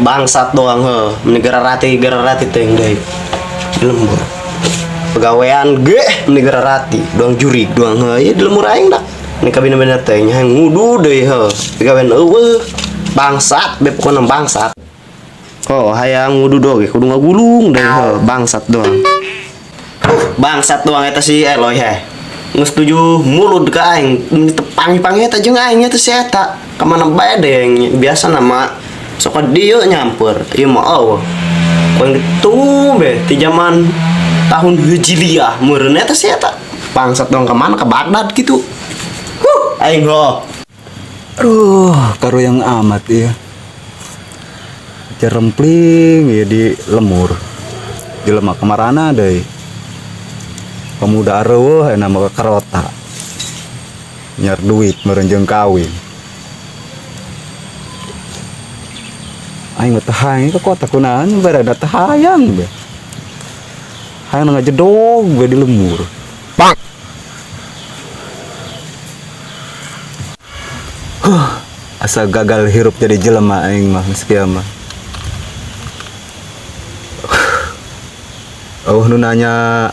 Bangsat doang he. Meni gerarati teuing deui. Di lembur. Pagawean ge meni gerarati, doang jurig doang he. Ieu di lembur aing dak. Ini kabina-bina teh nya ngudu deui he. Pagawean eueuh. Bangsat be pokona bangsat. Oh, hayang ngudu doge kudu ngagulung deui he, bangsat doang. Bangsat doang eta si Eloy he. Geus tujuh mulut ka aing, teu panggih-panggih eta jeung aing eta si eta. Ka mana bae deui biasa nama sok ka dieu nyamper. Ieu mah eueuh. Ku aing ditunggu be ti zaman tahun Hijriah meureun eta si eta. Bangsat doang ka mana ka Baghdad kitu. Huh, aing ho. Aduh, karuyang amat ya. Cerempling ya di lemur. Di lemak kemarana deui. Pemuda areueuh aya mah karota. Nyar duit meureun jeung kawin. Aing mah teu hayang ke kota kunaon barada teu hayang be. Hayang ngajedog be di lemur. Bang. Huh, asa gagal hirup jadi jelema aing mah geus kieu mah. Oh nu nanya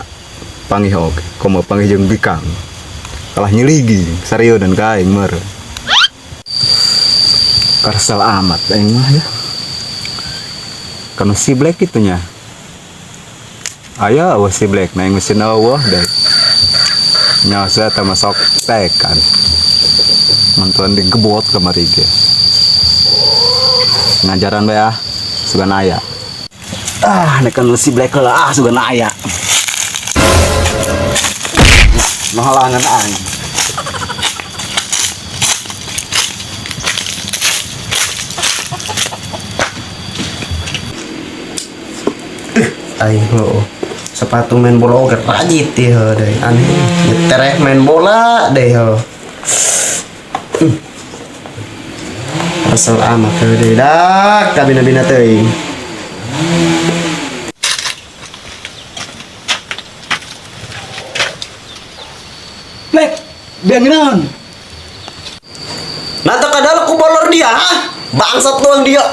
panggih oge, komo panggih jeung bikang. Kalah nyeligi, sarieun ka aing meureun. Karesel amat aing mah ya. Kanu si Black kitu nya. Aya eueuh si Black na aing mesin eueuh deui. Nya saya teh masuk tekan. Mantuan digebot kamari ge. Ngajaran bae ah, sugan aya. Ah, nek kanu si Black heula ah sugan aya. Nu halangan aing. Aing heueuh. Sepatu main bola oge rajit ieu deui aneh. Nyetereh main bola deui heueuh. Kesel amat heueuh deui dak kabina-bina teuing. Black, dia ngeunaheun. Nata kadal ku bolor dia, hah? Bangsat doang dia.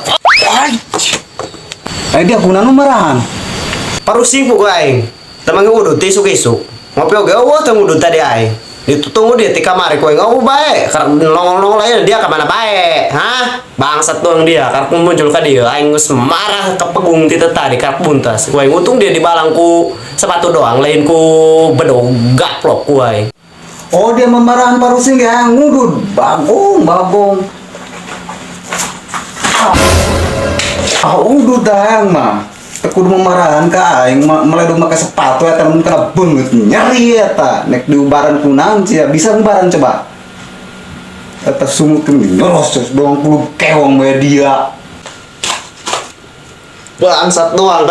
Dia kunaon marahan? Parusing ku aing. Temang udud teh isuk-isuk. Ngopi oge eueuh teh ngudud tadi aing. Ditutunggu dia ti kamari ku aing eueuh bae. Karek nongol-nongol aja dia ka mana bae, hah? Bangsat doang dia, karek muncul ka dia aing geus marah ke pegung ti tadi karek buntas. Ku aing untung dia dibalang ku sepatu doang, lain ku bedog gaplok ku aing. Oh, dia memarahan parusing ge ngudud. Bagong, bagong. Ah, udud dah aing mah. Teu kudu memarahan ka aing meledog make sepatu eta mun kana beungeut nyeri eta. Nek diubaran kunaon sia bisa ngubaran coba. Eta sungut nyoros terus doang kudu kewong we dia. Bangsat doang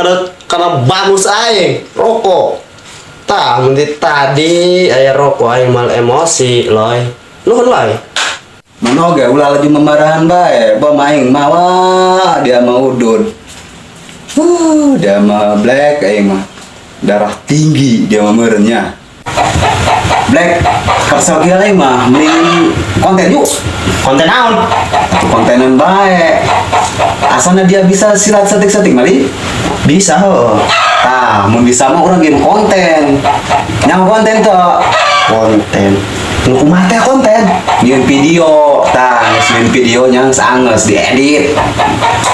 karena bagus aing rokok. Tah mun di tadi aya rokok aing mal emosi loy. Nuhun loy. Mano ge ulah laju memarahan bae, bom aing mah wah dia mah udud. Dia mah Black aing mah. Darah tinggi dia mah meureun nya. Black, kesel kieu aing mah mending konten yuk. Konten naon? Kontenan bae. Asana dia bisa silat setik-setik mali? Bisa heuh. Tah, mun bisa mah urang game konten. Nyaho konten teu? Konten. Nu kumaha teh konten? Nyieun video, tah geus nyieun video nya geus anggeus diedit.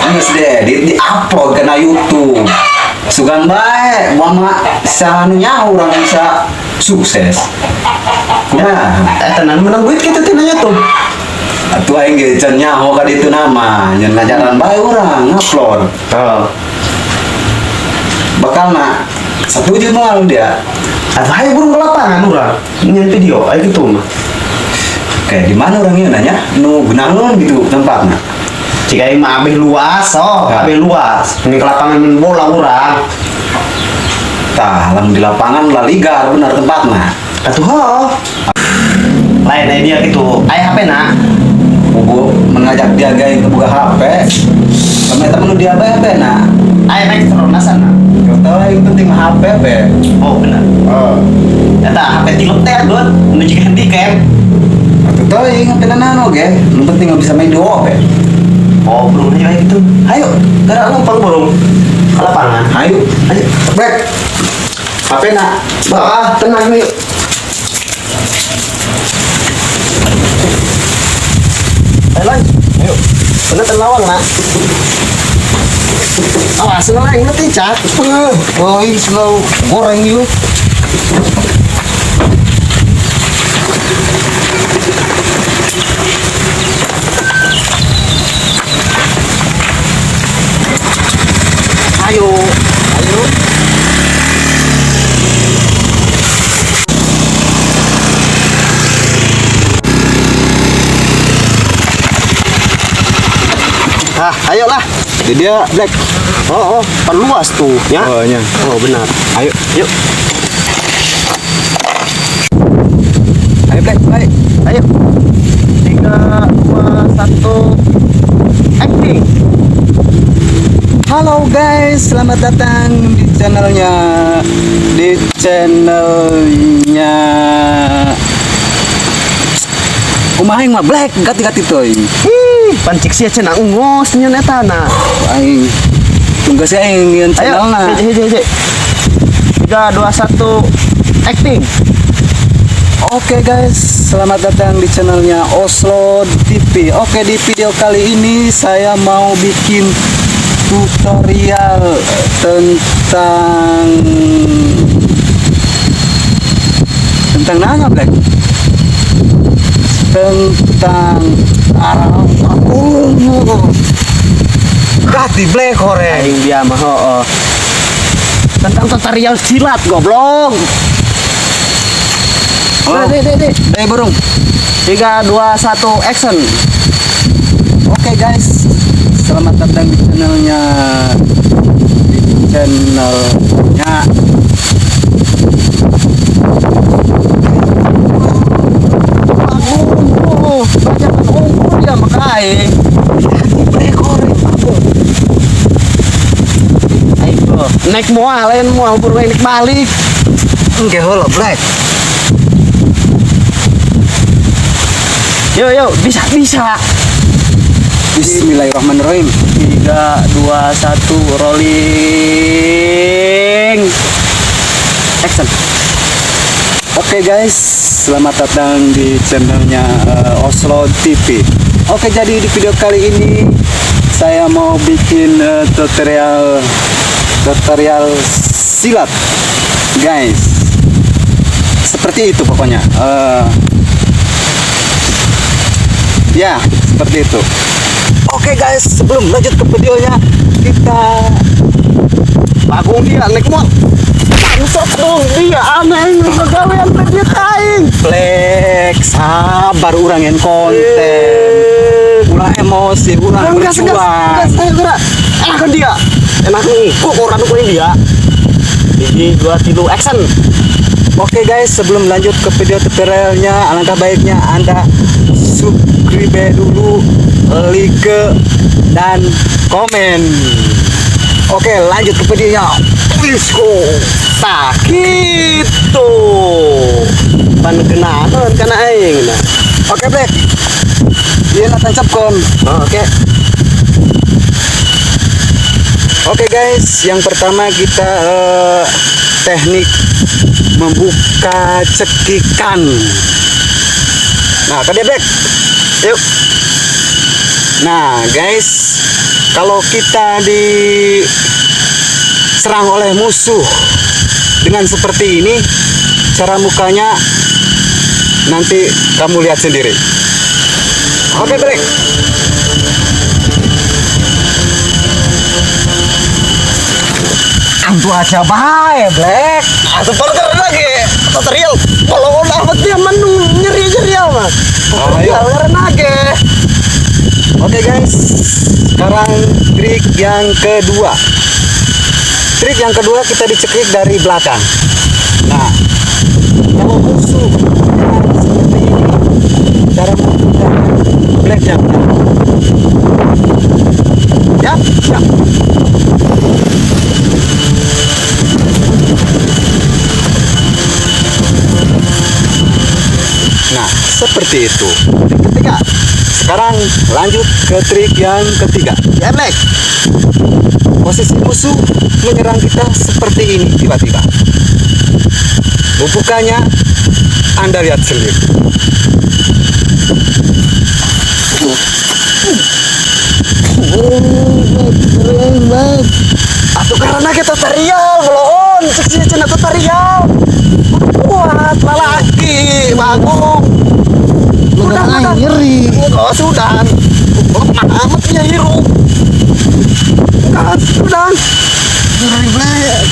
Geus diedit, diupload kana YouTube. Sugan bae, moal mah saha nu nyaho urang bisa sukses. Kumaha? Eta nan menang duit kitu tina YouTube. Atuh aing ge can nyaho ka ditu nama, nyeun ngajaran bae urang ngupload. Heeh. Bakalna satuju moal dia. Atuh hayu burung ke lapangan urang nyeun video aya kitu mah. Kayak di mana urang ieu nanya? Nu geunaheun gitu tempatna. Jika aing mah abeh luas, oh, Ya. abeh luas. Ini ke lapangan main bola urang. Tah, lamun di lapangan La Liga bener tempatna. Atuh heuh. Lain aya dia gitu. Aya HP na. Bobo mengajak dia gaeng ke buka HP. Sama eta mah nu dia bae HP na. Aya naik terus sana. Kau tahu yang penting mah HP be. Oh bener. Oh. Eta HP tilep teh dot nu jiga handycam. Atuh teuing HP na nano ge. Nu penting mah bisa main di HP. Oh, burung aja gitu. Ayo, gerak lempang burung. Ke lapangan. Ayo. Ayo. Black. HP nak. Bah, tenang yuk. Ayo, Lan. Ayo. Bener terlawang, nak. Awas, seneng nanti cat. Oh, ini selalu goreng yuk. Ayo, ayo. Ah, ayolah. Jadi dia Black. Oh, oh, perluas tuh, ya. Oh, iya. Oh, benar. Ayo. Yuk, Ayo Black, ayo. ayo. 3, 2, 1. Acting. Halo guys, selamat datang di channelnya Kumaha aing mah Black, gati-gati toy. Ih, pancik sia cenah ungos nyeun eta na. Aing tunggu sih aing nyeun Ayo, channelna. hiji hiji hiji. 3, 2, 1. Acting. Oke guys, selamat datang di channelnya Oslo TV. Oke, di video kali ini saya mau bikin tutorial tentang nanya Black, tentang arah aku gati Black horeng. Aing dia mah oh, oh. Tentang tutorial silat goblok. Oh. Deh, deh, deh. Eh burung. 3, 2, 1, action. Oke guys, selamat datang di channelnya Bangun, banyak unggul ya maka aing. Aing tuh, naik moal, lain moal burung aing naik balik. Engke heula Black. Yo yo, bisa bisa. Bismillahirrahmanirrahim. 3, 2, 1, rolling. Action. Oke guys, selamat datang di channelnya Oslo TV. Oke, jadi di video kali ini saya mau bikin tutorial silat, guys. Seperti itu pokoknya. Ya, seperti itu. Oke guys, sebelum lanjut ke videonya, kita Bagong dia naik moal. Bangsat dong dia aneh pegawaian dia aing. Black, sabar urang yang konten. Ulah emosi, ulah Enggak, enggak, berjuang. enggak, saya gerak. Enak kan dia. Enak kok orang tuh dia. 1, 2, 3, action. Oke guys, sebelum lanjut ke video tutorialnya, alangkah baiknya Anda subscribe dulu, like, dan komen. Oke, lanjut ke videonya. Let's go. Tah gitu. Pan kenalan kana aing nah. Oke Black, dia nak tancapkan. Oh, oke. Oke guys, yang pertama kita teknik membuka cekikan. Nah, tadi Black. Yuk. Nah, guys, kalau kita diserang oleh musuh dengan seperti ini, cara mukanya nanti kamu lihat sendiri. Oke, Black. Antu aja bae, Black. Ah, supporter lagi. Tutorial. Kalau amat dia menung nyeri-nyeri amat. Ayo. Tutorial lagi. Oke guys, sekarang trik yang kedua. Trik yang kedua kita dicekik dari belakang. Nah, kalau musuh menyerang seperti ini, cara membukanya Black yang Ya, siap. Nah, seperti itu. Ketiga. Sekarang lanjut ke trik yang ketiga. Ya, Black. Posisi musuh menyerang kita seperti ini tiba-tiba. Bubukannya Anda lihat sendiri. Atuh karena kita tutorial, belum cek sih cenah tutorial. Kuat lalaki, bagong. Udah, udah. Nyeri. Oh, sudah. Lemah amat ya hirup. Bukan, sudah. Nyeri Black.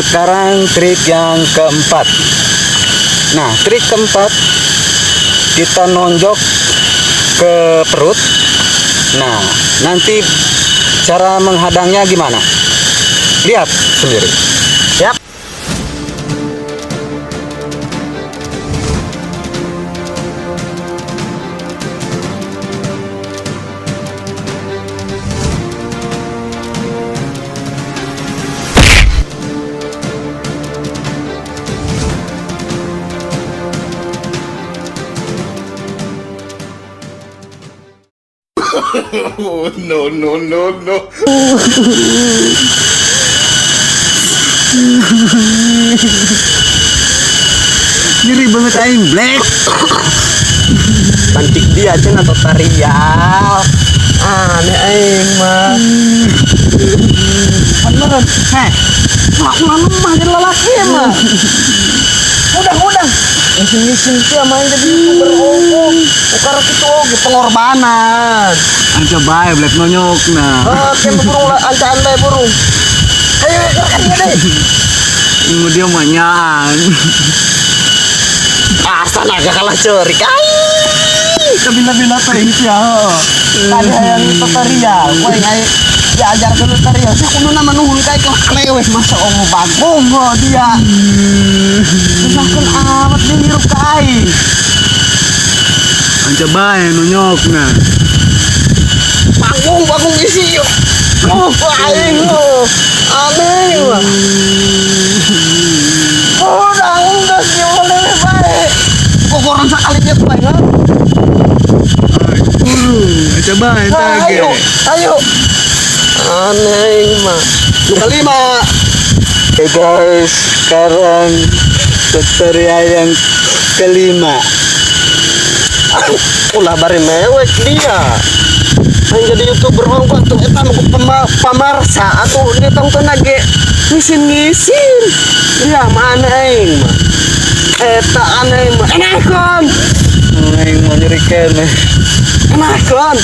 Sekarang trik yang keempat. Nah, trik keempat kita nonjok ke perut. Nah, nanti cara menghadangnya gimana? Lihat sendiri. Siap. No, no, no, no. Nyeri banget aing, Black. Cantik dia cenah tutorial. Aneh aing mah. Beneran. Heh. Mah lemah jadi lelaki mah. Udah, udah. Ngisin-ngisin sih main jadi youtuber oh. Ukara kitu oge pengorbanan. Anca bae Black nonyok nah. Oke, burung lah, ancaan bae burung. Ayo, gerakan dia deh. Ini dia mah nyaan. Asa naga kalah cerik. Ai. Kabila-bila teh ya. Tadi hayang tutorial, kowe ai diajar ke tutorial. Sih kudu nama nuhun kae ke leweh masa Allah bagong oh dia. Susahkeun amat dia hirup ka aing. Anca bae nonyok nah. Bagong bagong isi yuk. Oh, aing oh. Aneh mah. Oh, udah sih oleh bae. Kokoran sekali dia bae. Anca bae Ayo, ayo. Aneh mah. Nu kelima. Oke guys, sekarang tutorial yang kelima. Ulah bari mewek dia. Yang jadi youtuber orang kok tuh eta nu pamarsa atuh dia tong ge ngisin-ngisin. Dia mana aing mah. Eta aneh mah. Enakan. Aing mau nyeri keneh. Enakan.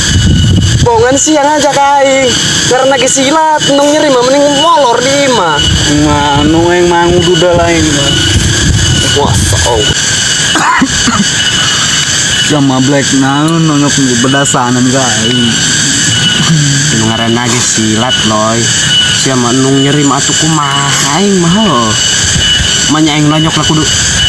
Bongan siang aja aing. Karena ge silat nung nyeri mah mending molor di mah. Manu aing mah ngududal aing mah. Wah, oh. Sama Black naon nonyok bedasanan ka aing. Nu ngaranna ge silat loy. Sia mah nung nyeri mah atuh kumaha aing mah heuh. Manya aing nonyok lah kudu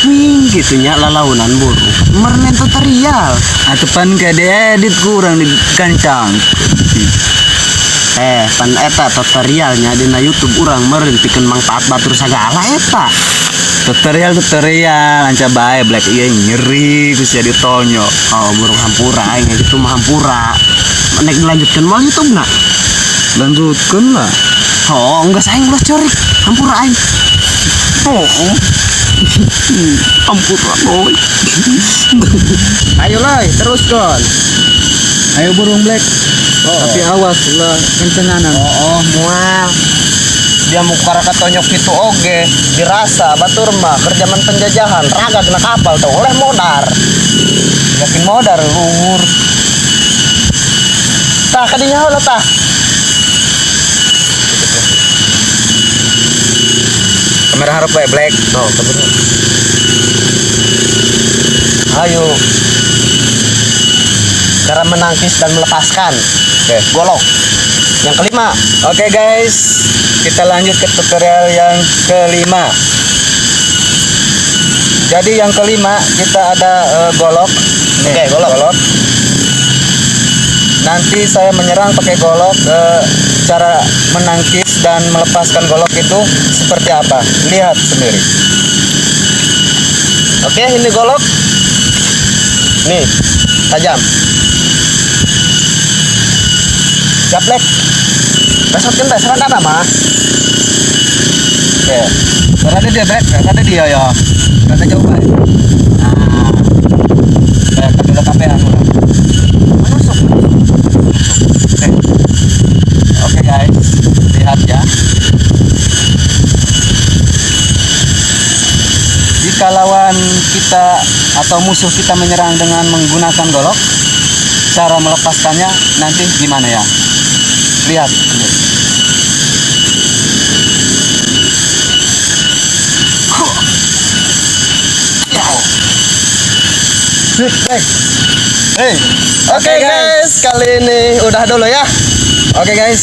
wing gitu nya lalaunan burung. Meren tutorial. Atuh pan ke diedit kurang dikancang. Pan eta tutorialnya dina YouTube urang meureun pikeun mangpaat batur sagala eta. Tutorial tutorial anca bae Black ieu nyeri geus jadi tonyok. Oh, burung hampura aing gitu mah hampura. Nek dilanjutkeun moal YouTube na? Lanjutkeun lah. Oh, enggak aing ulah corik. Hampura aing. Oh. Hampura boy. Ayo loy, terus kon. Ayo burung Black. Oh. Tapi awas lah kencenganan. Oh, mual. Dia mau karakatonyok itu oge dirasa batur mah kerjaman penjajahan raga kena kapal tuh oleh modar yakin modar luhur tah kadinya heula tah. Kamera harap bae Black. Oh, bener. Ayo. Cara menangkis dan melepaskan. Oke. Golok. Yang kelima. Oke guys, kita lanjut ke tutorial yang kelima. Jadi yang kelima kita ada golok. Nih, Oke, golok. Nanti saya menyerang pakai golok. Cara menangkis dan melepaskan golok itu seperti apa? Lihat sendiri. Oke, ini golok. Nih, tajam. Siap, Lek. Besotkeun bae serang mah. Oke. Rada dia, Black, rada dia ya. Rada jauh bae. Nah. Kayak kedua kapean ulah. Menusuk. Oke. Oke guys, lihat ya. Jika lawan kita atau musuh kita menyerang dengan menggunakan golok, cara melepaskannya nanti gimana ya? Lihat sendiri. Ya. Sip, Lek. Hey. Oke guys, kali ini udah dulu ya. Oke guys,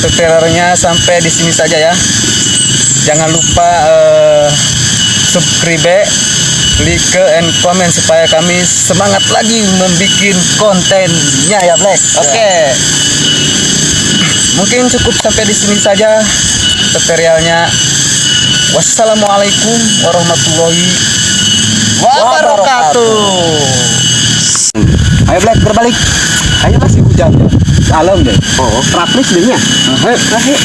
tutorialnya sampai di sini saja ya. Jangan lupa subscribe, like, and comment supaya kami semangat lagi membuat kontennya ya, Black. Oke. Mungkin cukup sampai di sini saja tutorialnya. Wassalamualaikum warahmatullahi wabarakatuh. Ayo, Black, berbalik. Ayo, masih hujan ya. Alam deh. Oh, raplis deh nya. Ayo.